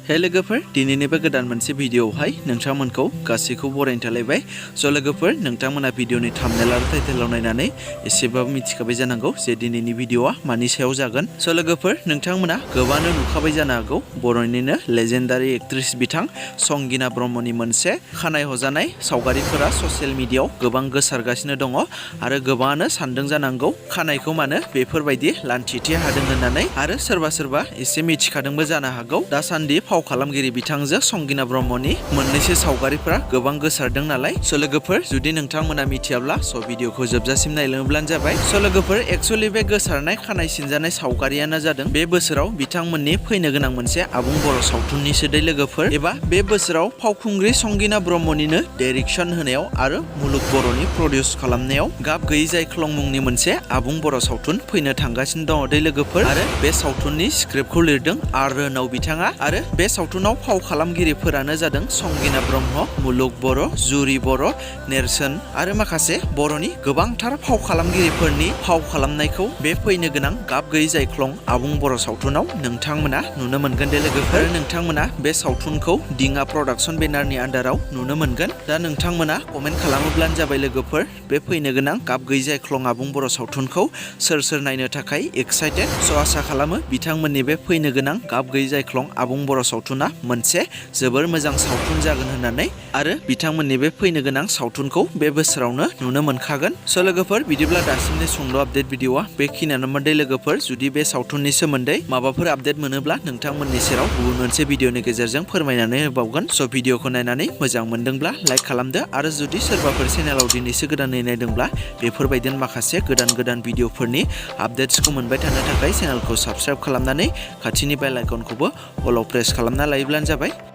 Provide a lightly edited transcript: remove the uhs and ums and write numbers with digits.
हे लोगोफोर दिनैनिबो गोदान मोनसे भिडियोआवहाय नोंथांमोनखौ गासैखौ बरायनो थालायबाय। स' लोगोफोर नोंथांमोना भिडियोनि थाम्बनेल आरो टाइटेलाव नायनानै एसेबाबो मिथिखाबाय जानांगौ जे दिनैनि भिडियोआ मानि सायाव जागोन। स' लोगोफोर नोंथांमोना गोबांनो नुखाबाय जानो हागौ बर'निनो लेजेन्डारि एक्ट्रेस बिथां संगिना ब्रह्मनि मोनसे खानाय हजानाय सावगारिफोरा ससियेल मिडियाआव गोबां गोसारगासिनो दङ आरो गोबाङानो सानदों जानांगौ खानायखौ मानो बेफोरबायदि लान्थिथे हादों होननानै आरो सोरबा एसे मिथिखादोंबो जानो हागौ। दासान्दि फाव खालामगिरि बिथांजों संगिना ब्रह्मनि मोननैसो सावगारिफोरा गोबां गोसारदों नालाय। स' लोगोफोर जुदि नोंथांमोना मिथियाब्ला स' भिडियोखौ जोबजासिम नायलाङोब्लानो जाबाय। स' लोगोफोर एक्चुअली बे गोसारनाय खानाय सिनजानाय सावगारियानो जादों बे बोसोराव बिथांमोननि फैनो गोनां मोनसे आबुं बर' सावथुननि सोदै लोगोफोर एबा बे बोसोराव फावखुंग्रि संगिना ब्रह्मनिनो डाइरेक्सन होनायाव आरो मुलुग बर'नि प्रडिउस खालामनायाव गाब गैयै जायख्लं मुंनि मोनसे आबुं बर' सावथुन फैनो थांगासिनो दङ दै लोगोफोर आरो बे सावथुननि स्क्रिप्टखौ लिरदों आरो बिथाङा आरो बे सावथुनाव फाव खालामगिरिफोरानो जादों संगिना ब्रह्म, मुलुग बर', जुरि बर', नेरसोन आरो माखासे बर'नि गोबांथार फाव खालामगिरिफोरनि फाव खालामनायखौ बे फैनो गोनां गाब गैयै जायख्लं आबुं बर' सावथुनाव नोंथांमोना नुनो मोनगोन दे लोगोफोर। नोंथांमोना बे सावथुनखौ दिङा प्रडाक्सन बेनारनि आन्डाराव नुनो मोनगोन। दा नोंथांमोना कमेन्ट खालामोब्लानो जाबाय लोगोफोर बे फैनो गोनां गाब गैयै जायख्लं आबुं बर' सावथुनखौ सोर नायनो थाखाय एक्साइटेड। स' आसा खालामो बिथांमोननि बे फैनो गोनां गाब गैयै जायख्लं आबुं बर' सावथुना मोनसे जोबोर मोजां सावथुन जागोन होननानै आरो बिथांमोननि बे फैनो गोनां सावथुनखौ बे बोसोरावनो नुनो मोनखागोन। स' लोगोफोर बिदिब्ला दासिमनि सुंद' आपडेट भिडियोआ बेखिनियानोमोन दे लोगोफोर। जुदि बे सावथुननि सोमोन्दै माबाफोर आपडेट मोनोब्ला नोंथांमोननि सेराव गुबुन मोनसे भिडियोनि गेजेरजों फोरमायनानै होबावगोन। स' भिडियोखौ नायनानै मोजां मोनदोंब्ला लाइक खालामदो आरो जुदि सोरबाफोर चेनेलाव दिनैसो गोदानै नायदोंब्ला बेफोरबायदिनो माखासे गोदान भिडियोफोरनि आपडेट्सखौ मोनबाय थानो थाखाय चेनेलखौ साबस्क्राइब खालामनानै खाथिनि बेल आइकनखौबो अलाव प्रेस खालामना लायोब्लानो जाबाय।